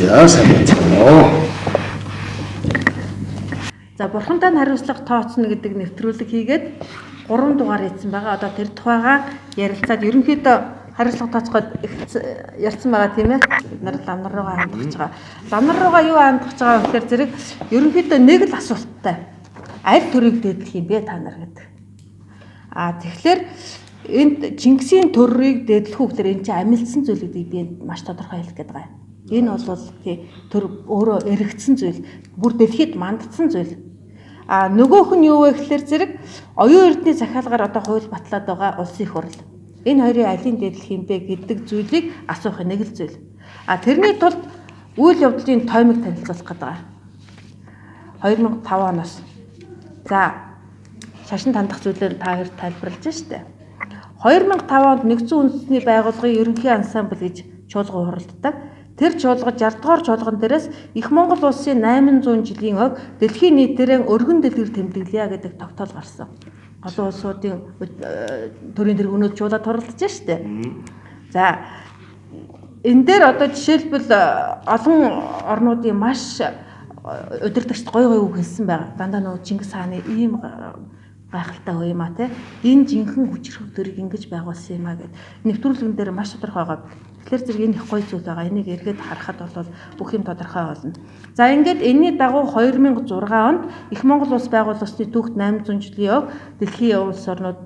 За сайн байцгаана уу. За бурхантай хариуцлага тооцно гэдэг нэвтрүүлэг хийгээд 3 дугаар хийсэн байгаа. Одоо тэр тухайгаа ярилцаад ерөнхийдөө хариуцлага тооцоход ярьсан байгаа тийм ээ. Бид нар лам нар руугаа хандах гэж байгаа. Лам нар руугаа юу хандах гэж байгаа вэ гэхээр зэрэг ерөнхийдөө нэг л асуулттай. Аль төрийг дээдлэх юм бэ та нар гэдэг. А тэгэхээр энд Чингисийн төрийг дээдлэх үү гэхээр энэ чинь амилсан зүйл гэдгийг би маш тодорхой хэлэх гээд байгаа юм. Энэ бол тий төр өөрөө эргэцсэн зүйл, бүр дэлхийд мандсан зүйл. А нөгөөх нь юу вэ гэхээр зэрэг оюун эрдний захиалгаар одоо хууль батлаад байгаа улсын их хурл. Энэ хоёрын алийн дээдлэх юм бэ гэдэг зүйлийг асуух нэг л зүйл. А тэрний тулд үйл явдлын тоймог танилцуулах гэдэг байгаа. 2005 оноос. За шашин тандах зүйлээр та хоёр тайлбарлаж штэ. 2005 онд нэгдсэн үндэсний байгууллагын ерөнхий ансамбль гэж чуулган хуралддаг. Тэр чуулга 60 дугаар чуулган дээрээс Их Монгол улсын 800 жилийн ог дэлхийн нийтээрээ өргөн дэлгэр тэмдэглэе гэдэг тогтоол гарсан. Олон улсуудын төрийн тэргүүнүүд чуулаад хуралдаж штэ. За энэ дээр одоо жишээлбэл олон орнуудын маш удирдагчд гоё гоё үг хэлсэн байгаа. Дандаа нөгөө Чингис хааны ийм гайхалтай хөө юм а те. Энэ жинхэнэ хүчрэх төрийг ингэж байгуулсан юм а гэд. Нэвтрүүлгэн дээр маш тодорхой байгаа. Тэгэхээр зэрэг энэ их гоё зүйл байгаа. Энийг эргээд харахад бол бүх юм тодорхой болно. За ингээд энэний дагуу 2006 онд Их Монгол улс байгуулсны түүхт 800 жилийн ог дэлхийн улс орнууд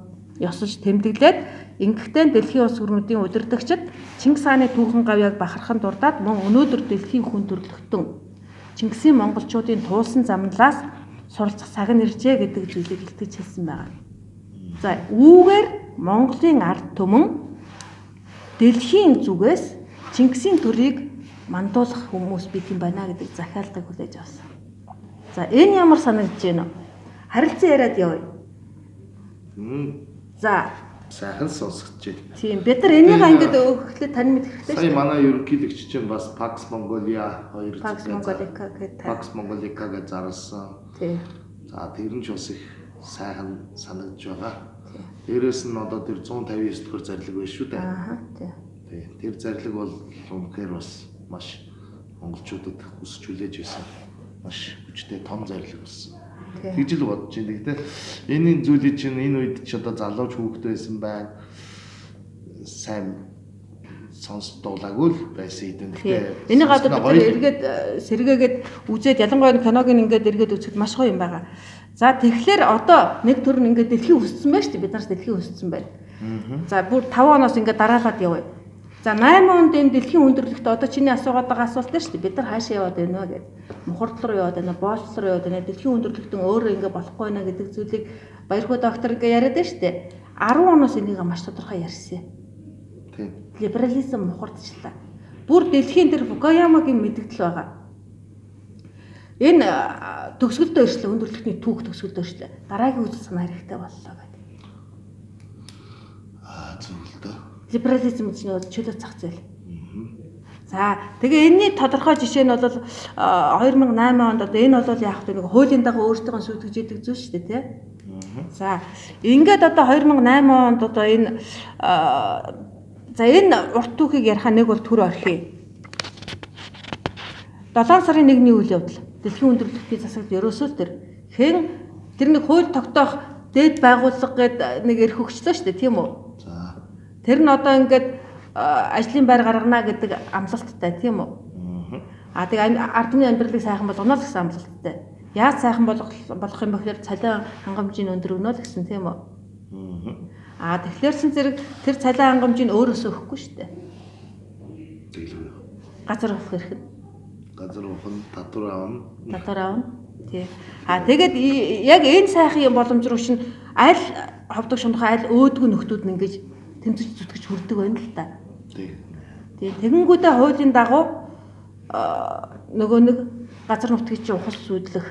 ёсолж тэмдэглээд ингэхдээ дэлхийн улс орнуудын удирдагчид Чингис хааны түүхэн гавьяаг бахархан дурдаад мөн өнөөдөр дэлхийн хүн төрөлхтөн Чингисийн монголчуудын туулсан замналаас суралцах цаг нь иржээ гэдэг зүйлийг илтгэж хэлсэн байгаа. За үүгээр Монголын ард түмэн дэлхийн зүгээс Чингисийн төрийг мандуулах хүмүүс бий юм байна гэдэг захиалгыг хүлээж авсан. За энэ ямар санагдаж байна вэ? Харилцан яриад явъя. За сайхан сонсогдож байна. Тийм бид нар энийг ингээд өгөхлөө тань мэдэх хэрэгтэй шүү. Сая манай ерөнхийлөгч чинь бас Pax Mongolia хоёр Pax Mongolica гэдэг Pax Mongolica гэж зарласан. Тийм. За тэр нь ч бас их сайхан санагдж байгаа. Дээрээс нь одоо тэр 159 дугаар зарлиг байна шүү дээ. Аа тий. Тий. Тэр зарлиг бол үнэхээр бас маш монголчуудад хүсч хүлээж байсан. Маш хүчтэй том зарлиг болсон. Тэгж л бодож байна. Гэхдээ энэ зүйлийг чинь энэ үед ч одоо залууч хүүхэд байсан байна. Сайн сонсдуулаагүй л байсан юм. Гэхдээ энийг одоо бид эргээд сэргээгээд үзээд ялангуяа киног ингээд эргээд үзэхэд маш гоё юм байгаа. За тэгэхээр одоо нэг төр нь ингээд дэлхий өссөн байна шүү дээ. Бид нараас дэлхий өссөн байна. За бүр 5 оноос ингээд дараалаад явъя. За 8 онд энэ дэлхийн өндөрлөгт одоо чиний асуугаад байгаа асуулт шүү дээ. Бид нар хаашаа яваад байна вэ гэд. Мухард руу яваад байна, боолчлол руу яваад байна. Дэлхийн өндөрлөгтөн өөрөө ингээд болохгүй байна гэдэг зүйлийг Баярхүү доктор ингээд яриад байна шүү дээ. 10 оноос энийг маш тодорхой ярьсан. Тийм. Либерализм мухардчлаа. Бүр дэлхийн тэр Фукуямагийн мэдгдэл байгаа. Энэ төгсгөлдөө ирслээ, өндөрлөгтний түүх төгсгөлдөө ирслээ. Дараагийн үзэл санаа хэрэгтэй боллоо гэдэг. Аа зөв л дөө. Либерализм гэж нь бол чөлөө зах зээл. За тэгээ энэний тодорхой жишээ нь бол 2008 онд одоо энэ бол яг нэг хуулийн дагуу өөртөө сүйтгэж идэг зүйл шүү дээ тий. За ингээд одоо 2008 онд одоо энэ за энэ урт түүхийг яриха нэг бол төр орхий. 7 сарын 1-ний үйл явдал дэлхийн өндөрлөгтний засагт ерөөсөө л тэр хэн тэр нэг хууль тогтоох дээд байгууллага гээд нэг эрх өгчлөө шүү дээ тийм үү? За. Тэр нь одоо ингээд ажлын байр гаргана гэдэг амлалттай тийм үү? А тэгээ ард түмний амьдралыг сайхан болгоно л гэсэн амлалттай. Яаж сайхан болгох юм бэ гэхээр цалин хангамжийн өндөр өгнө л гэсэн тийм үү? А тэгэхээр чин зэрэг тэр цалин хангамжийг өөрөөсөө өгөхгүй шүү дээ. Тэгэлгүй. Газар авах эрх нь. Газар авах нь татвар авна. Татвар авна. Тий. А тэгээд яг энэ сайхан юм боломж руу шин аль ховдог шундхаа аль өөдгөө нөхдүүд нь ингэж тэмцэж зүтгэж хүрдэг байна л та. Тий. Тий. Тэгэнгүүтээ хуулийн дагуу нөгөө нэг газар нутгийг чинь ухал сүйдлэх,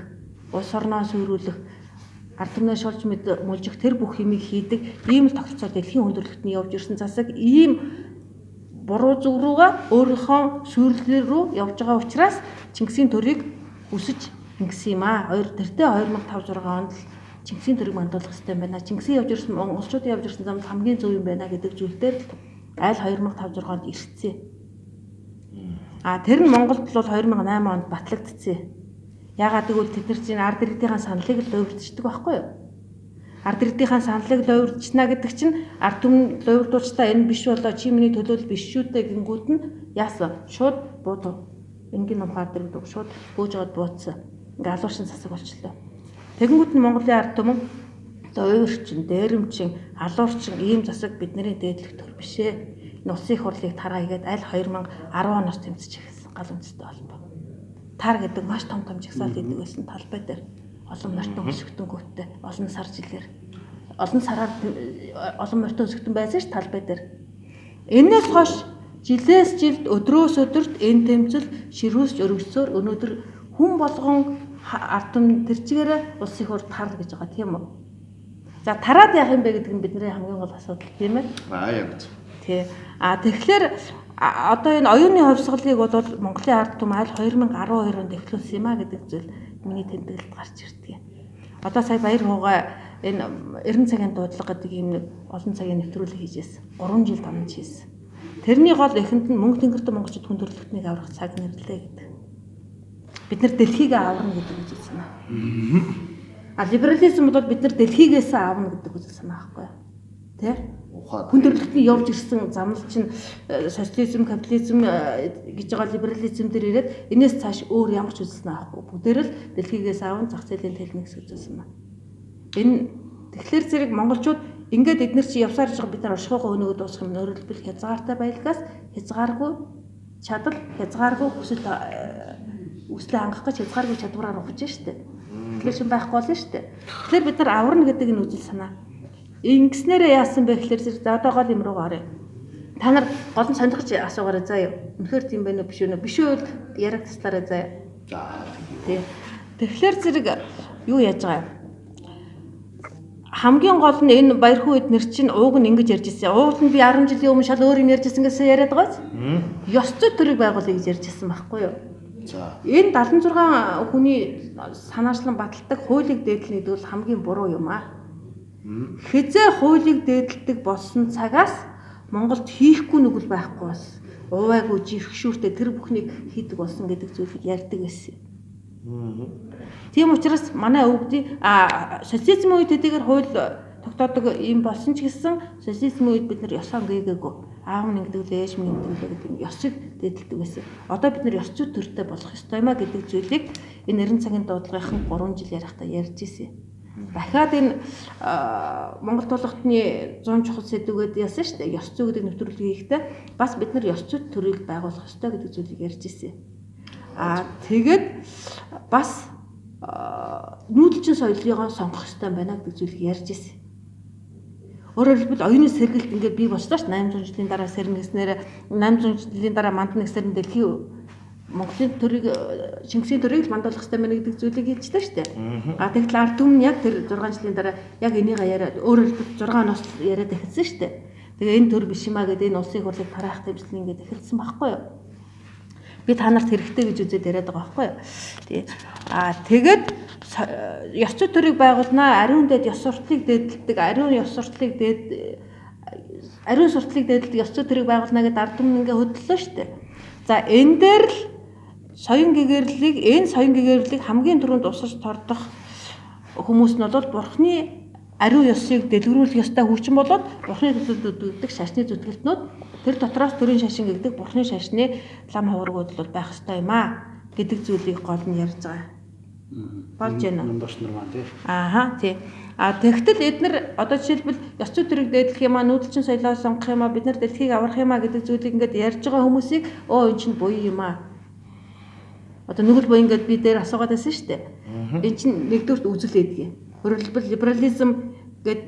улс орноо сүйрүүлэх, ард түмнээ шулж мүлжих тэр бүх юмыг хийдэг ийм л тогтолцоо дэлхийн өндөрлөгтний явж ирсэн засаг ийм буруу зүг рүүгээ өөрийнхөө сүйрлэл рүү явж байгаа учраас Чингисийн төрийг өсөж ингэсэн юм аа. Тэртээ 2005 6 онд л Чингисийн төрийг мандуулах хэрэгтэй юм байна. Чингисийн явж ирсэн монголчуудын явж ирсэн зам хамгийн зөв юм байна гэдэг зүйл дээр л аль 2005 6 онд ирсэн. А тэр нь Монголд бол 2008 онд батлагдсан. Яагаад гэвэл тэд нар чинь ард иргэдийн саналыг л луйварчдаг байхгүй юу? Ард иргэдийн саналыг луйварчна гэдэг чинь ард түмэн луйвардуулчдаа энэ биш болоо чи миний төлөөлөл биш шүү дээ гингүүд нь яасан? Шууд буудав. Энгийн номхон ард иргэд шууд бөөж аваад бууцсан. Ингээ алуурчин засаг болчлоо. Тэгэнгүүт нь Монголын ард түмэн луйварчин, дээрэмчин, алуурчин ийм засаг бидний дээдлэх төр биш ээ. Энэ улсын их хурлыг тараа хийгээд аль 2010 оноос тэмцэж эхэлсэн гал үндэстэй холбоо. Тар гэдэг маш том том жагсаал хийдэг байсан талбай дээр олон морьтон өсгөтөнгөөтэй олон сар жилээр олон сараар олон морьтон өсгөтөн байсан ш талбай дээр. Энээс хойш жилээс жилд өдрөөс өдөрт энэ тэмцэл ширүүсч өргөсөөр өнөөдөр хүн болгон ард түмэн тэр чигээрээ улсын их хурл тар гэж байгаа тийм үү? За тараад яах юм бэ гэдэг нь бидний хамгийн гол асуудал тийм ээ. Аа яг зөв. Тий. А тэгэхээр одоо энэ оюуны хувьсгалыг бол Монголын ард түмэн аль 2012 онд эхлүүлсэн юм а гэдэг зүйл миний тэмдэглэлд гарч ирдэг. Одоо сая баяр хуугаа энэ 90 цагийн дуудлага гэдэг ийм нэг олон цагийн нэвтрүүлэг хийжсэн. 3 жил дамж хийсэн. Тэрний гол эхэнд нь мөнгө тэнгэртэн монголчууд хүн төрөлхтнийг аврах цаг нэрлээ гэдэг. Бид нар дэлхийг аварна гэдэг үзэл санаа. А либерализм бол бид нар дэлхийгээс авна гэдэг үзэл санаа байхгүй юу? Тэ? Хүн төрөлхтний явж ирсэн замнал чинь социализм, капитализм гэж байгаа либерализм дээр ирээд энэс цааш өөр ямар ч үзэл санаа авахгүй. Бүгдээр л дэлхийгээс аван зах зээлийн тэлнэ гэсэн үзэл санаа. Энэ тэгэхээр зэрэг монголчууд ингээд эднэр чи явсаар ж байгаа бид нар оршихуйгаа өнөөгөө дуусгах юм. Өөрөөр хэлбэл хязгаартай баялгаас хязгааргүй чадал, хязгааргүй хүсэл үслээ хангах гэж хязгааргүй чадвараар ухаж штэ. Тэгэхээр чин байхгүй болно штэ. Тэгэхээр бид нар аварна гэдэг энэ үзэл санаа. Ингэснээрээ яасан бэ гэхээр зэрэг за одоо гол юм руу оръё. Та нар гол нь сонирхож асуугаарай заа юу. Үнэхээр тийм байна уу биш үү? Биш үү яриаг таслаарай заа юу. За тий. Тэгэхээр зэрэг юу яаж байгаа юм? Хамгийн гол нь энэ баярхүү эднэр чинь ууг нь ингэж ярьж ирсэн. Ууг нь би 10 жилийн өмнө шал өөр юм ярьж ирсэн гэсэн яриад байгааз. Ёс зүй төрийг байгуулъя гэж ярьж ирсэн байхгүй юу? За. Энэ 76 хүний санаачлан баталдаг хуулийг дээдлэнэ гэдэг бол хамгийн буруу юм аа. Хизээ хуулийг дээдэлдэг болсон цагаас Монголд хийхгүй нүгэл байхгүй болсон. Увайгүй жирхшүүртэй тэр бүхнийг хийдэг болсон гэдэг зүйлийг ярьдаг байсан. Тийм учраас манай өвгдийн социализмын үед хэдийгээр хууль тогтоодог юм болсон ч гэсэн социализмын үед бид нар ёсоо гээгээгүй. Аав нь ингэдэг лээ, ээж минь ингэдэг лээ гэдэг ёсыг дээдэлдэг байсан. Одоо бид нар ёс зүй төртэй болох ёстой юм а гэдэг зүйлийг энэ 90 цагийн дуудлагын 3 жил ярихдаа ярьж ирсэн. Дахиад энэ Монгол тулгтны 100 чухал сэдвгээд яасан шүү дээ. Ёс зүй гэдэг нэвтрүүлэг хийхдээ бас бид нар ёс зүй төрийг байгуулах ёстой гэдэг зүйлийг ярьж ирсэн. Аа тэгээд бас нүүдэлчин соёлыгоо сонгох ёстой байна гэдэг зүйлийг ярьж ирсэн. Өөрөөр хэлбэл оюуны сэргэлт ингээд бий болчлоо ш 800 жилийн дараа сэрнэ гэснээр 800 жилийн дараа мандна гэсээр нь дэлхийн Монголын төрийг Чингисийн төрийг л мандуулах хэрэгтэй байна гэдэг зүйлийг хэлжтэй шүү дээ. А тэгтэл ард түмэн яг тэр 6 жилийн дараа яг энийг яриад өөрөөр хэлбэл 6 оноос яриад эхэлсэн шүү дээ. Тэгээ энэ төр биш юм а гэдэг энэ улсын хурлыг тараах тэмцэл ингээд эхэлсэн байхгүй юу? Би та нарт хэрэгтэй гэж үзээд яриад байгаа байхгүй юу? Тий. А тэгээд ёс зүй төрийг байгуулнаа, ариун дээд ёс сурталыг дээдэлдэг, ариун ёс сурталыг дээд ариун сурталыг дээдэлдэг ёс зүй төрийг байгуулнаа гэдээ ард түмэн ингээ хөдлөлөө шүү дээ. За энэ дээр л соён гэгэрлийг энэ соён гэгэрлийг хамгийн түрүүнд усаж тордох хүмүүс нь бол бурхны ариун ёсыг дэлгэрүүлэх ёстой хүчин болоод бурхны төлөлд өгдөг шашны зүтгэлтнүүд тэр дотроос төрийн шашин гэдэг бурхны шашны лам хуврагууд бол байх ёстой юм а гэдэг зүйлийг гол нь ярьж байгаа. Болж байна. Номдош нар маань тий. Ааха тий. А тэгтэл эднэр одоо жишээлбэл ёс зүй төрийг дээдлэх юм а нүүдэлчин соёлоо сонгох юм а бид нар дэлхийг аврах юм а гэдэг зүйлийг ингээд ярьж байгаа хүмүүсийг өө эн чинь буян юм а. Одоо нүгэл буян гэдээ би дээр асуугаад байсан шүү дээ. Эн чинь нэгдүгürt үзэл эдгээр. Өөрөөр хэлбэл либерализм гээд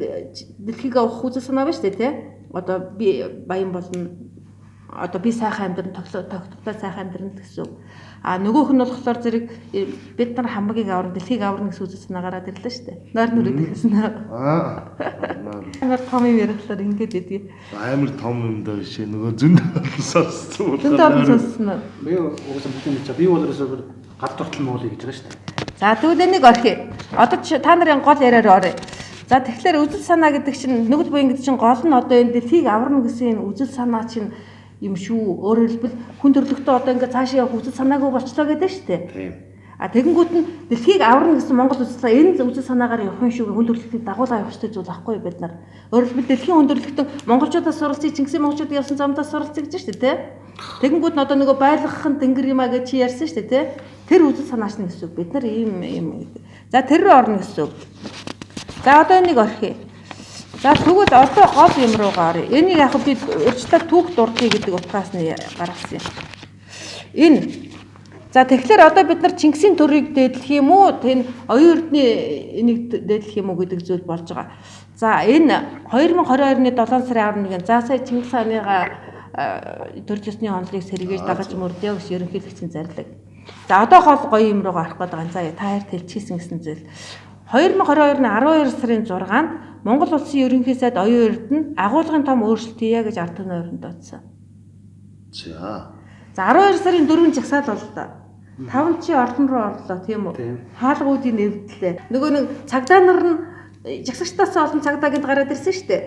дэлхийг авах үзэл санаа байна шүү дээ тий. Одоо би баян болно. Одоо би сайхан амьдран тогтвортой сайхан амьдран гэсэн үг. А нөгөөх нь болохоор зэрэг бид нар хамгийг аварна, дэлхийг аварна гэсэн үзэл санаа гараад ирлээ шүү дээ. Нойр нүрээд эхэлсэн. Аа. Амар том юм ярихлаар ингэж идэв. Амар том юм даа биш ээ. Нөгөө зөнд олон сонссон. Зөнд олон сонссон уу? Би угаасаа бүгд мэдчихэ. Би бол ерөөсөө гал дуртал Монголыг гэж байгаа шүү дээ. За тэгвэл энийг орхиё. Одоо та нарын гол яриаар оръё. За тэгэхээр үзэл санаа гэдэг чинь нүгэл буян гэдэг чинь гол нь одоо энэ дэлхийг аварна гэсэн энэ үзэл санаа чинь юм шүү. Өөрөөр хэлбэл хүн төрөлхтөө одоо ингээд цаашаа явах үзэл санаагүй болчлоо гэдэг шүү дээ. Тийм. А тэгэнгүүт нь дэлхийг аварна гэсэн Монгол үзэл энэ үзэл санаагаар явах юм шүү. Хүн төрөлхтнийг дагуулаа явах ёстой зүйл аахгүй бид нар. Өөрөөр хэлбэл дэлхийн хүн төрөлхтөн монголчуудаас суралцъя, Чингисийн монголчууд явсан замдаас суралцъя гэж шүү дээ, тэ? Тэгэнгүүт нь одоо нөгөө байлгах нь тэнгэр юм а гэж чи ярьсан шүү дээ, тэ? Тэр үзэл санааш нь гэсэн үг. Бид нар ийм ийм. За тэр рүү орно гэсэн үг. За одоо энийг орхиё. За тэгвэл одоо гол юм руугаа оръё. Энийг яг би урьдчилаа түүх дурдъя гэдэг утгаас нь гаргасан юм. Энэ. За тэгэхээр одоо бид нар Чингисийн төрийг дээдлэх юм уу? Тэр оюун эрдний энийг дээдлэх юм уу гэдэг зүйл болж байгаа. За энэ 2022-ны 7 сарын 11-нд за сая Чингис хааныгаа төр зэсний онолыг сэргээж дагаж мөрдөө гэж ерөнхийлөгчийн зарлиг. За одоо гол гоё юм руугаа орох гээд байгаа. За та хоёрт хэлчихсэн гэсэн зүйл. 2022-ны 12 сарын 6-нд Монгол улсын ерөнхий сайд оюун эрдэнэ агуулгын том өөрчлөлт хийе гэж ард түмний оронд дуудсан. За. За 12 сарын 4-нд жагсаал боллоо. 5 чи ордон руу орлоо тийм үү? Хаалгуудын нэвдлээ. Нөгөө нэг цагдаа нар нь жагсагчдаас олон цагдаа гэнт гараад ирсэн шүү дээ.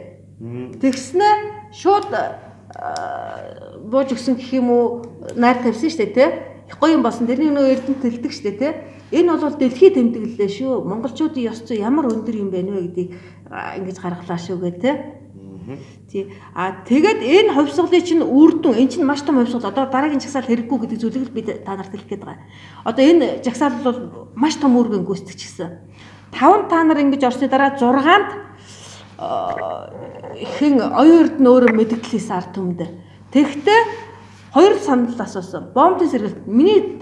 Тэгснэ шууд бууж өгсөн гэх юм уу найр тавьсан шүү дээ тий? Их гоё юм болсон. Тэрний нөгөө эрдэнэ тэлдэг шүү дээ тий? Энэ бол дэлхийд тэмдэглэлээ шүү. Монголчуудын ёс зүй ямар өндөр юм бэ нэ гэдгийг ингэж гаргалаа шүү гэ тий? Тий. А тэгээд энэ хувьсгалыг чинь үр дүн энэ чинь маш том хувьсгал. Одоо дараагийн жагсаал хэрэггүй гэдэг зүйлийг л би та нарт хэлэх гээд байгаа. Одоо энэ жагсаал бол маш том үүрэг гүйцэтгэжсэн. 5 та нар ингэж орсны дараа 6-нд хэн оюун эрдэнэ өөрөө мэдгдэл хийсэн ард түмэнд. Тэгэхдээ хоёр санал асуусан. Бомбын сэргэлт миний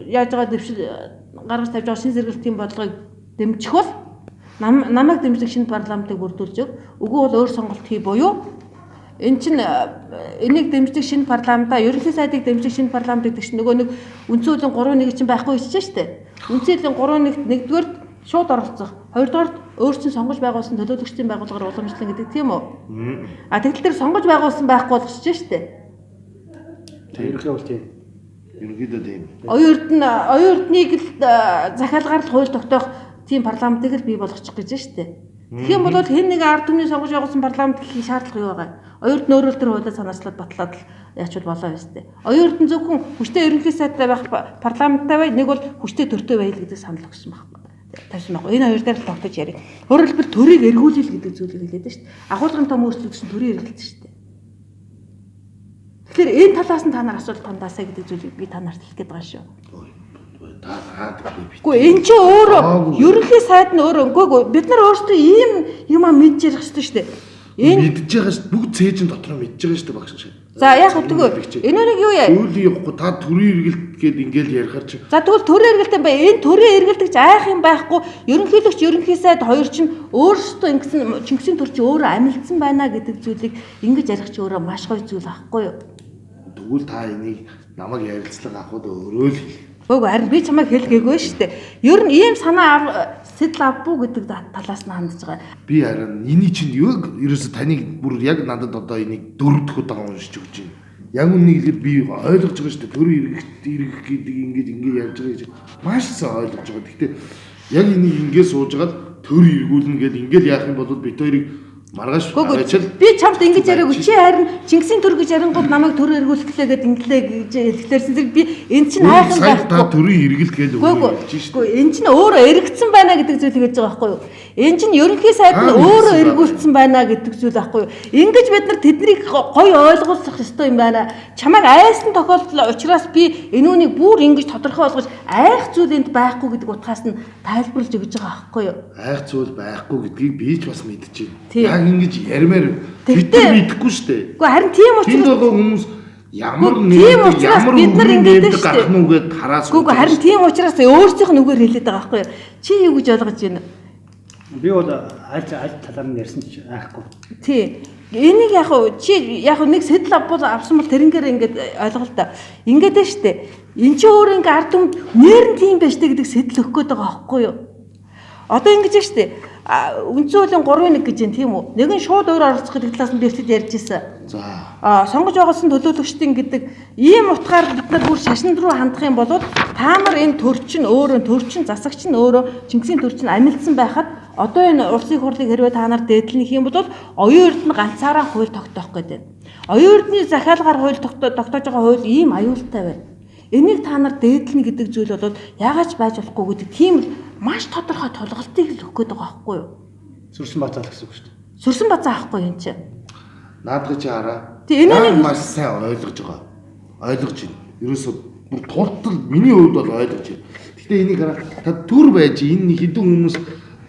яаж байгаа дэвшил гаргаж тавьж байгаа шинэ сэргэлтийн бодлогыг дэмжих бол намайг дэмждэг шинэ парламентыг бүрдүүлж өг. Үгүй бол өөр сонголт хий буюу эн чинь энийг дэмждэг шинэ парламентаа ерөнхий сайдыг дэмждэг шинэ парламент гэдэг чинь нөгөө нэг үндсэн хуулийн 3.1 чинь байхгүй гэж чинь шүү дээ. Үндсэн хуулийн 3.1-т нэгдүгээр шууд оролцох, хоёрдугаарт өөрсдөө сонгож байгуулсан төлөөлөгчдийн байгууллагаар уламжлан гэдэг тийм үү? А тэгтэл тэр сонгож байгуулсан байхгүй болгоч чинь шүү дээ. Ерөнхий бол тийм. Ерөнхийдөө тийм. Оюун эрднийг л захиалгаар л хууль тогтоох тийм парламентыг л бий болгочих гэж шүү дээ. Тэгэх юм бол хэн нэг ард түмний сонгож байгуулсан парламент гэхийг шаардлага юу байгаа? Оюун эрдэнэ өөрөө тэр хуулиа санаачлаад батлаад л яачвал болоо биз дээ. Оюун эрдэнэ зөвхөн хүчтэй ерөнхий сайдтай байх парламенттай бай, нэг бол хүчтэй төртэй байл гэдэг санал өгсөн байхгүй. Тавьсан байхгүй. Энэ хоёр дээр л тогтож ярив. Өөрөөр хэлбэл төрийг эргүүлэх гэдэг зүйлийг хэлээд шүү дээ. Агуулгын том өөрчлөлт гэсэн төрийн эргэлт шүү дээ. Тэгэхээр энэ талаас нь та нар асуулт хандаасаа гэдэг зүйлийг би та нарт хэлэх гээд байгаа шүү. Үгүй энэ чинь өөрөө ерөнхий сайд нь өөрөө үгүй бид нар өөрсдөө ийм юм а мэдж ярих ёстой шүү дээ. Энэ мэдж байгаа шүү. Бүгд цээжин дотор мэдж байгаа шүү дээ багш шиг. За яг тэгвэл энэ нэг юу яа? Үйл явахгүй та төрийн эргэлт гээд ингээл ярихаар чи. За тэгвэл төрийн эргэлт юм ба энэ төрийн эргэлт гэж айх юм байхгүй. Ерөнхийлөгч ерөнхий сайд хоёр чинь өөрсдөө ингэсэн Чингисийн төр чи өөрөө амилцсан байна гэдэг зүйлийг ингэж ярих чи өөрөө маш гоё зүйл аахгүй юу? Тэгвэл та энийг намайг ярилцлага авахд өөрөө л хэл. Үгүй харин би чамайг хэлгээгүй шүү дээ. Ер нь ийм санаа сэтэл авбуу гэдэг талаас нь хандж байгаа. Би харин эний чинь юу ерөөсө таныг бүр яг надад одоо энийг дөрөв дэх удаага уншиж өгч байна. Яг үннийг хэлэхэд би ойлгож байгаа шүү дээ. Төрийн эргэх гэдэг ингэж ингэ ярьж байгаа гэж маш сайн ойлгож байгаа. Гэхдээ яг энийг ингэ сууж байгаад төр эргүүлнэ гэдээ ингээл яах юм бол бид хоёрыг маргааш гараачил. Би чамд ингэж яриаггүй. Чи харин Чингисийн төр гэж ярингууд намайг төр эргүүлэхлээ гэд инглээ гэж хэлэхлээрсэн зэрэг би энэ чинь хайх юм байхгүй. Та төрийн эргэлт гэж өөрөө хэлж шээ. Үгүй энэ чинь өөрөө эргэцсэн байна гэдэг зүйлийг хэлж байгаа байхгүй юу? Энэ чинь ерөнхий сайд нь өөрөө эргүүлсэн байна гэдэг зүйл байхгүй юу? Ингэж бид нар тэднийг гоё ойлгуулах ёстой юм байна. Чамайг айсан тохиолдол учраас би энэ үнийг бүр ингэж тодорхой болгож айх зүйл энд байхгүй гэдэг утгаас нь тайлбарлаж өгч байгаа байхгүй юу? Айх зүйл байхгүй гэдгийг би ч бас мэдчихэв. Яг ингэж яриамаар бид нар мэдэхгүй шүү дээ. Үгүй харин тийм учраас тэнд байгаа хүмүүс ямар нэг ямар бид нар ингэж гарах нь үгээд хараа сууж. Үгүй харин тийм учраас өөрсдийнх нь үгээр хэлээд байгаа байхгүй юу? Чи юу гэж ойлгож байна? Би бол аль аль талаар нь ярьсан ч айхгүй. Тий. Энийг яг чи яг нэг сэтэл авбал авсан бол тэрнгээр ингээд ойлголоо та. Ингээд нь штэ. Эн чи өөр ингээ ард түмэнд нэр нь тийм байж тээ гэдэг сэтэл өгөх гээд байгаа байхгүй юу? Одоо ингэж шүү дээ. Үндсэн хуулийн 3-1 гэж юм тийм үү? Нэг нь шууд өөр оролцох гэдэг талаас нь бэлтгэд ярьж ирсэн. За. Сонгож байгуулсан төлөөлөгчдийн гэдэг ийм утгаар бид нар бүр шашин руу хандах юм бол та нар энэ төр чинь өөрөө төр чинь засагч нь өөрөө Чингисийн төр чинь амилсан байхад одоо энэ улсын хурлыг хэрвээ та нар дээдлэх юм бол оюун эрдэнэ ганцаараа хууль тогтоох гэдэг. Оюун эрдний захиалгаар хууль тогтоож байгаа хууль ийм аюултай байна. Энийг та нар дээдлэнэ гэдэг зүйл бол яагаад ч байж болохгүй гэдэг тийм л маш тодорхой тулгалтыг л өгөх гээд байгаа байхгүй юу? Сүрсэн бацаа л гэсэн үг шүү дээ. Сүрсэн бацаа авахгүй юм чи. Наадах чи хараа. Тий, энэ нэг маш сайн ойлгож байгаа. Ойлгож байна. Ерөөсөө бүр тултал миний хувьд бол ойлгож байна. Гэхдээ энийг хараа та төр байж энэ хэдэн хүмүүс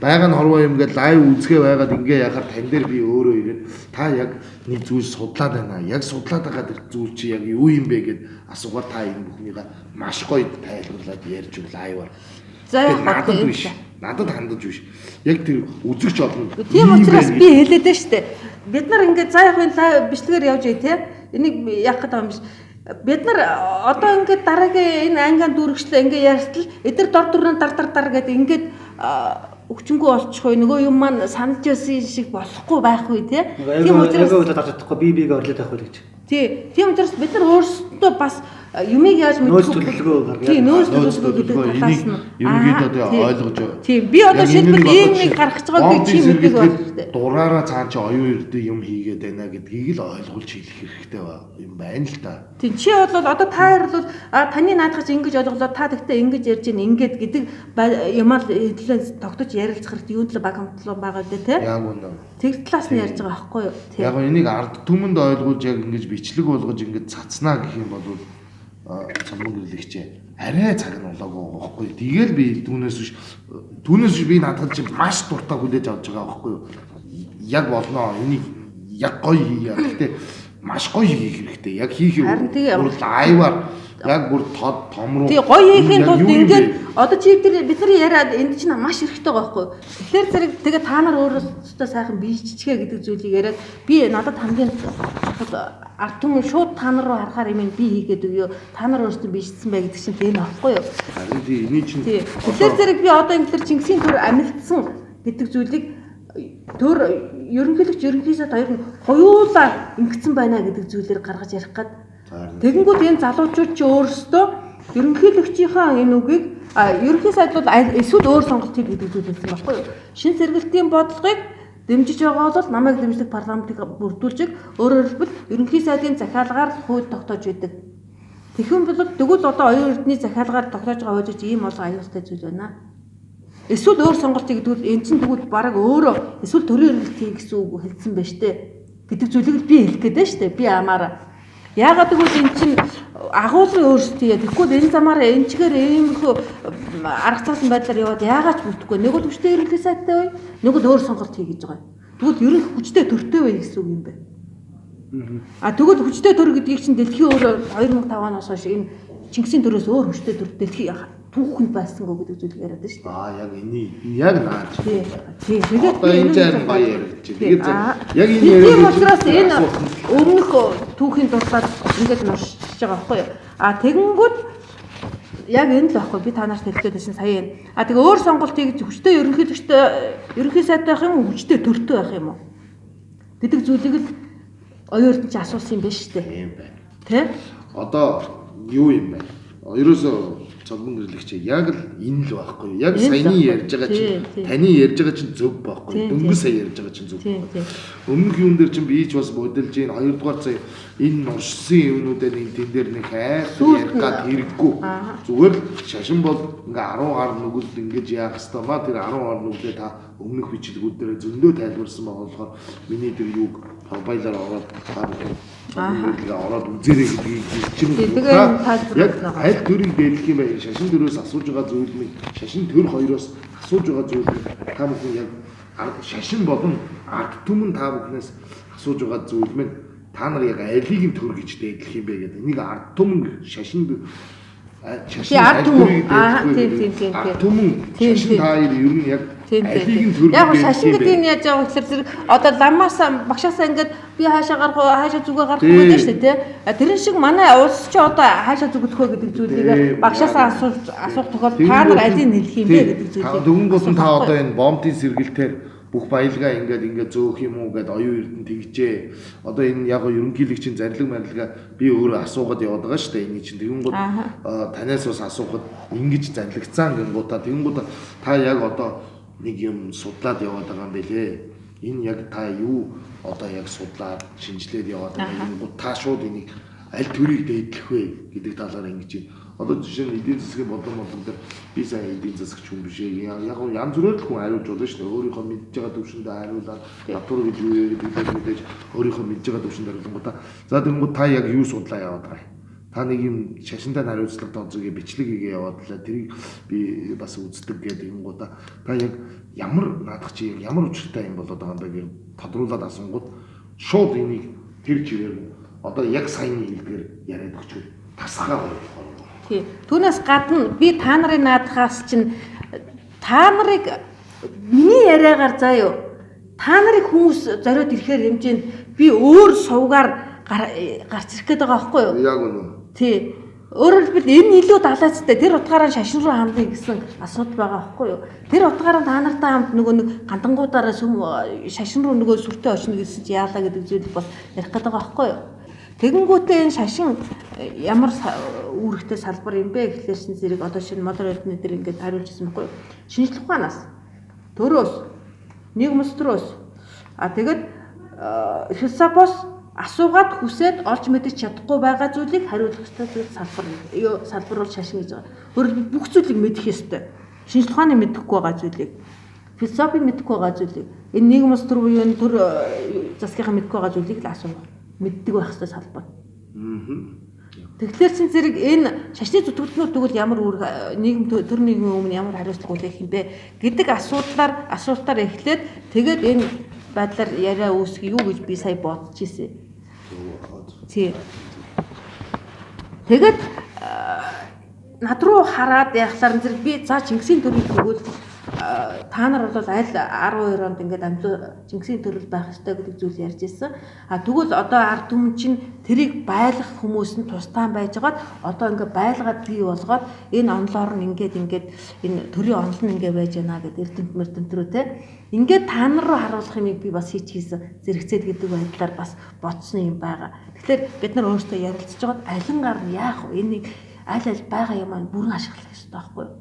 байгаа нь хорвоо юм гээд лайв үзгээ байгаад ингээ яхаар тань дээр би өөрөө ирээд та яг нэг зүйл судлаад байна. Яг судлаад байгаа тэр зүйл чи яг юу юм бэ гэд асуугаар та энэ бүхнийгээ маш гоё тайлбарлаад ярьж өг лайваар. За яг надад биш. Надад хандаж биш. Яг тэр үзэгч олон. Тийм учраас би хэлээд нь штэ. Бид нар ингээд за яг энэ лайв бичлэгээр явж бай тээ. Энийг яах гэдэг юм биш. Бид нар одоо ингээд дараагийн энэ ангаан дүүрэгчлээ ингээд ярьтал эдгээр дор дөрнө дар дар дар гэдэг ингээд өвчнгүү болчих уу нөгөө юм маань санаж байсан шиг болохгүй байх үе тий. Тийм учраас аягүй дарж чадахгүй би бигээ орлоод авах үл гэж. Тий. Тийм учраас бид нар өөрсдөө бас юмыг яаж мэдэх төлөвлөгөө гаргая. Тий, нөөц төлөвлөгөө гэдэг талаас нь ерөнхийдөө ойлгож. Тий, би одоо шийдвэл ийм нэг гаргаж байгааг чи мэддэг байх хэрэгтэй. Дураараа цаан чи оюун эрдээ юм хийгээд байна гэдгийг л ойлгуулж хэлэх хэрэгтэй юм байна л да. Тий, чи бол одоо та хоёр бол таны наадах чи ингэж ойлголоо, та тэгтээ ингэж ярьж гин ингэж гэдэг юмаа хэдлээ тогтож ярилцах хэрэгтэй. Юунд л баг хамтлаа байгаа үү те? Яг үнэ. Тэр талаас нь ярьж байгаа байхгүй юу? Тий. Яг энийг ард түмэнд ойлгуулж яг ингэж бичлэг болгож ингэж цацнаа гэх юм бол цомгон гэрлэгчээ арай цаг нь болоогүй байгаа байхгүй. Тэгэл би түүнээс биш би наадах чи маш дуртай хүлээж авч байгаа байхгүй юу. Яг болно. Энийг яг гоё хийе. Гэхдээ маш гоё хийх хэрэгтэй. Яг хийх юм. Бүр лайваар яг бүр тод том руу. Тий, гоё хийхийн тулд ингээд одоо чи тэр бидний яриад энд чинь маш хэрэгтэй байгаа байхгүй юу. Тэгэхээр зэрэг тэгээ та нар өөрөөсөө сайхан биеччихээ гэдэг зүйлийг яриад би надад хамгийн ард түмэн шууд та нар руу харахаар юм би хийгээд өгөө. Та нар өөрсдөө биечсэн бай гэдэг чинь тийм аахгүй юу. Харин тий, эний чинь. Тэгэхээр зэрэг би одоо ингэлэр Чингисийн төр амилтсан гэдэг зүйлийг төр ерөнхийлөгч ерөнхий сайд хоёр нь хоёулаа ингэсэн байна гэдэг зүйлээр гаргаж ярих гад. Тэгэнгүүт энэ залуучууд чи өөрсдөө ерөнхийлөгчийнхаа энэ үгийг ерөнхий сайд бол эсвэл өөр сонголт хий гэдэг зүйл хэлсэн байхгүй юу. Шин сэргэлтийн бодлогыг дэмжиж байгаа бол намайг дэмжлэг парламентыг бүрдүүлж, өөрөөр хэлбэл ерөнхий сайдын захиалгаар хууль тогтоож байдаг. Тэгхэн бол тэгвэл одоо оюун эрдний захиалгаар тогтоож байгаа хууль чинь ийм олон аюултай зүйл байна. Эсвэл өөр сонголт хий гэдэг нь эн чинь тэгвэл бараг өөрөө эсвэл төрийн эргэлт хий гэсэн үг хэлсэн байж тээ гэдэг зүйлийг би хэлэх гээд байна шүү дээ. Би амаараа. Яагаад гэвэл эн чинь агуулгын өөрсдөө яа. Тэгэхгүй энэ замаар энэ чигээр иймэрхүү арга цаасан байдлаар яваад яагаад ч бүтэхгүй. Нэг бол хүчтэй ерөнхий сайдтай бай, нэг бол өөр сонголт хий гэж байгаа. Тэгвэл ерөнхий хүчтэй төртэй бай гэсэн үг юм байна. А тэгвэл хүчтэй төр гэдгийг чинь дэлхийн өөр 2005 оноос хойш энэ Чингисийн төрөөс өөр хүчтэй төр дэлхийн түүхэнд байсангүй гэдэг зүйл яриад байна шүү дээ. Аа яг эний яг наач. Тий. Тэгээд энэ жаар гоё яригдчих. Тэгээд яг энэ яриаг тийм учраас энэ өмнөх түүхийн дурсаад ингэж нуршиж байгаа байхгүй юу? А тэгэнгүүт яг энэ л байхгүй би та нарт хэлдэг байсан сая энэ. А тэгээ өөр сонголтыг хүчтэй ерөнхийлөгчтэй ерөнхий сайд байх юм уу хүчтэй төртэй байх юм уу гэдэг зүйлийг л оюун эрдэнэ чи асуусан юм байна шүү дээ. Тийм байна. Тэ? Одоо юу юм бэ? Ерөөсөө цомгон гэрлэгчээ яг л энэ л байхгүй юу? Яг саяны ярьж байгаа чинь таны ярьж байгаа чинь зөв байхгүй юу? Дөнгөж сая ярьж байгаа чинь зөв байхгүй. Өмнөх юун дээр чинь би ч бас бодолж гин хоёрдугаар сая энэ нуршсан юмнуудаа нэг тэн дээр нэг хайр ярих гад хэрэггүй. Зүгээр л шашин бол ингээ 10 гар нүгэл ингэж яах хэвээр маа тэр 10 гар нүглээ та өмнөх бичлэгүүд дээр зөндөө тайлбарсан байгаа болохоор миний тэр юуг профайлаар ороод та бүхэн цомгон ороод үзээрэй гэдгийг чинь яг аль төрийг дээдлэх юм бэ? Шашин төрөөс асууж байгаа зүйл минь шашин төр хоёроос асууж байгаа зүйл минь та бүхэн яг шашин болон ард түмэн та бүхнээс асууж байгаа зүйл минь та нар яг алийг нь төр гэж дээдлэх юм бэ гэдэг. Энийг ард түмэн шашин ард түмэн тийм ард түмэн шашин та хоёр ер нь яг Тийм Алийг нь тийм. төр Яг гэдэг шашин юм бэ? гэдэг нь яаж байгаа гэхээр зэрэг одоо ламаас багшаасаа ингээд би хаашаа гарах уу, хаашаа зүгээ гарах уу Тийм. гэдэг шүү дээ, тий. Тэрэн шиг манай улс чи одоо хаашаа зүгдэх вэ гэдэг зүйлийг Тийм. багшаасаа асуух тохиолдолд та нар алийг нэлэх юм бэ гэдэг зүйлийг. Дөнгөнгүүд нь та асуух одоо энэ бомтын сэргэлтээр бүх баялгаа ингээд зөөх юм уу гэд оюун эрдэнэ тэгжээ. Одоо энэ яг ерөнхийлөгчийн зарлиг марилгаа би өөрөө асуугаад яваад байгаа шүү дээ. Энийг чинь тэгэнгүүт танаас бас асуухад ингэж зарлигдсан гингуудаа тэгэнгүүт та яг одоо нэг юм судлаад яваад байгаа юм бэлээ. Энэ яг та юу одоо яг судлаад шинжилээд яваад байгаа юм гут та шууд энийг аль төрийг дээдлэх вэ гэдэг талаар ингэж юм. Одоо жишээ нь эдийн засгийн бодлого дээр би сайн эдийн засагч хүн биш ээ. Яг янз бүрээр л хүн хариулж болно шүү дээ. Өөрийнхөө мэдж байгаа төвшөндөө хариулаад татвар гэж юу вэ гэдэг мэдээж өөрийнхөө мэдж байгаа төвшөнд хариулангуудаа. За тэгэнгүүт та яг юу судлаа яваад байгаа юм? Та нэг юм шашинтай хариуцлага тооцоог бичлэг хийгээ яваад лаа. Тэрийг би бас үздэг гэдэг юмгуудаа та яг ямар наадах чи ямар учиртай юм болоод байгаа юм бэ гэж тодруулаад асуунгууд шууд энийг тэр чигээр одоо яг саяны хэлдгээр яриад өгчөө тасгаа болохоор. Тийм. Түүнээс гадна би та нарын наадахаас чинь та нарыг миний яриагаар заа юу та нарыг хүмүүс зориод ирэхээр хэмжээнд би өөр сувгаар гарч ирэх гээд байгаа байхгүй юу? Яг үнэ. Тий. Өөрөөр хэлбэл энэ илүү далайцтай тэр утгаараа шашин руу хандъя гэсэн асуудал байгаа байхгүй юу? Тэр утгаараа та нартай хамт нөгөө нэг гандангуудаараа сүм шашин руу нөгөө сүртэй очно гэсэн чи яалаа гэдэг зүйл бас ярих гээд байгаа байхгүй юу? Тэгэнгүүтээ энэ шашин ямар үүрэгтэй салбар юм бэ гэхлээр шин зэрэг одоо шинэ Молор эрдэнэ дээр ингээд хариулж ирсэн байхгүй юу? Шинжлэх ухаанаас, төрөөс, нийгэм улс төрөөс, тэгээд философоос асуугаад хүсээд олж мэдэж чадахгүй байгаа зүйлийг хариулах ёстой зүйл салбар. Салбар бол шашин гэж байгаа. Өөрөөр хэлбэл бүх зүйлийг мэдэх ёстой. Шинжлэх ухааны мэдэхгүй байгаа зүйлийг, философи мэдэхгүй байгаа зүйлийг, энэ нийгэм улс төр буюу энэ төр засгийнхаа мэдэхгүй байгаа зүйлийг л асуух, мэддэг байх ёстой салбар. Тэгэхээр чин зэрэг энэ шашны зүтгэлтнүүд тэгвэл ямар үүрэг нийгэм төр нийгмийн өмнө ямар хариуцлага хүлээх юм бэ гэдэг асуултаар эхлээд тэгээд энэ байдлаар яриа үүсгэх юу гэж би сая бодож ирсэн. Тий. Тэгээд над руу хараад яхалаар зэрэг би за Чингисийн төрийг тэгвэл та нар бол аль 12 онд ингээд амлуу Чингисийн төрөл байх ёстой гэдэг зүйл ярьж ирсэн. А тэгвэл одоо ард түмэн чинь тэрийг байлгах хүмүүс нь тусдаан байжгаад одоо ингээд байлгаад бий болгоод энэ онлоор нь ингээд энэ төрийн онол нь ингээд байж байна гэдэг эрдэмт мэрдэмт рүү те. Ингээд та нар руу харуулах юмыг би бас хийчихсэн зэрэгцээд гэдэг байдлаар бас бодсон юм байгаа. Тэгэхээр бид нар өөрсдөө ярилцж байгаад алин гар нь яах вэ? Энийг аль аль байгаа юм аа бүрэн ашиглах ёстой байхгүй юу?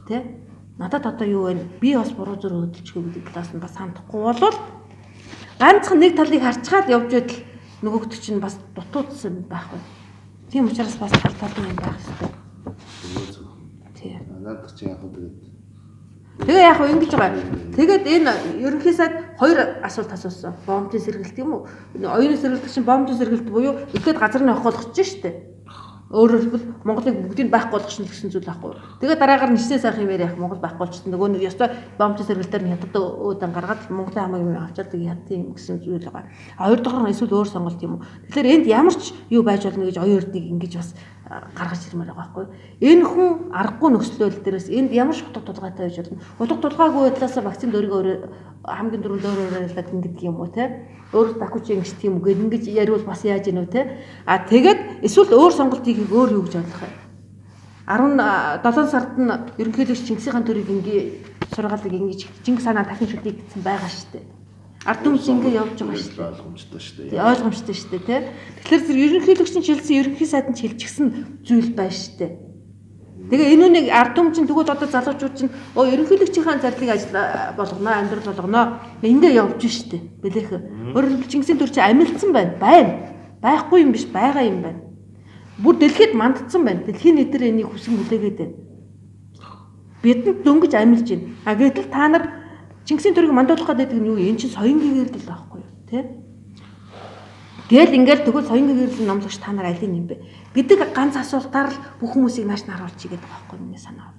Тэ? Надад одоо юу вэ? Би бас буруу зүрх хөдөлчихгүй гэдэг талаас нь бас хандахгүй болвол ганцхан нэг талыг харчгаад явж байтал нөгөөх чинь бас дутуудсан байхгүй. Тийм учраас бас тал талын юм байх ёстой. Тийм. Надад чи яг тэгээд Тэгээ яг ингэж байгаа. Тэгээд энэ ерөнхий сайд хоёр асуулт асуусан. Бомбын сэргэлт юм уу? Оюуны сэргэлт чинь бомбын сэргэлт буюу эхлээд газар нь авах болгоч штэ. Өөрөөр хэлбэл Монголыг бүгдийг байхгүй болгочихно гэсэн зүйл байхгүй. Тэгээд дараагаар нь нисээ сайхан юм яриах Монгол байхгүй болчихсон. Нөгөө нэг ёстой бомбын сэргэлтээр нь хятад өөдөн гаргаад Монголын хамаг юм авчаад хятад юм гэсэн зүйл байгаа. А хоёр дахь нь эсвэл өөр сонголт юм уу? Тэгэхээр энд ямар ч юу байж болно гэж оюун эрднийг ингэж бас гаргаж ирмээр байгаа байхгүй. Энэ хүн аргагүй нөхцөл дээрээс энд ямар ч утга тулгаатай байж болно. Утга тулгаагүй байдлаасаа вакцинд өөрийгөө өөрөө хамгийн түрүүнд өөрөө өөрөөлөд ингэдэг юм уу те? Өөр дакуч ингэдэг юм уу гэд ингэж яриул бас яаж ийнө те? А тэгээд эсвэл өөр сонголт хийхийг өөр юу гэж ойлгох юм? 17 сард нь ерөнхийлөгч Чингисийн төрийг ингээ сургаалыг ингэж Чингис хаанаа дахин шүтгийг гэсэн байгаа шүү дээ. Ард түмэн ингээ явж байгаа шүү дээ. Ойлгомжтой шүү дээ. Ойлгомжтой шүү дээ, тэ. Тэгэхээр зэрэг ерөнхийлөгч нь шилжсэн, ерөнхий сайд нь шилжчихсэн зүйл байна шүү дээ. Тэгээ энэ үнийг ард түмэн чинь тэгвэл одоо залуучууд чинь ерөнхийлөгчийнхаа зарлиг ажил болгоно, амьдрал болгоно. Ингээ явж шүү дээ. Бэлээх. Өөрөөр хэлбэл Чингисийн төр чинь амилцсан байна. Байна. Байхгүй юм биш, байгаа юм байна. Бүр дэлхийд мандцсан байна. Дэлхийн нийтээр энийг хүсэн хүлээгээд байна. Бидэнд дөнгөж амилж байна. А гэтэл та нар Чингисийн төрийг мандуулах гэдэг нь юу юм? Энэ чинь соён гэгэрэл байхгүй юу, тэ? Тэгэл ингээл тэгвэл соён гэгэрэл номлогч та нар алийг юм бэ гэдэг ганц асуултаар л бүх хүмүүсийг нааш наруулчих гэдэг байгаа байхгүй миний санаа.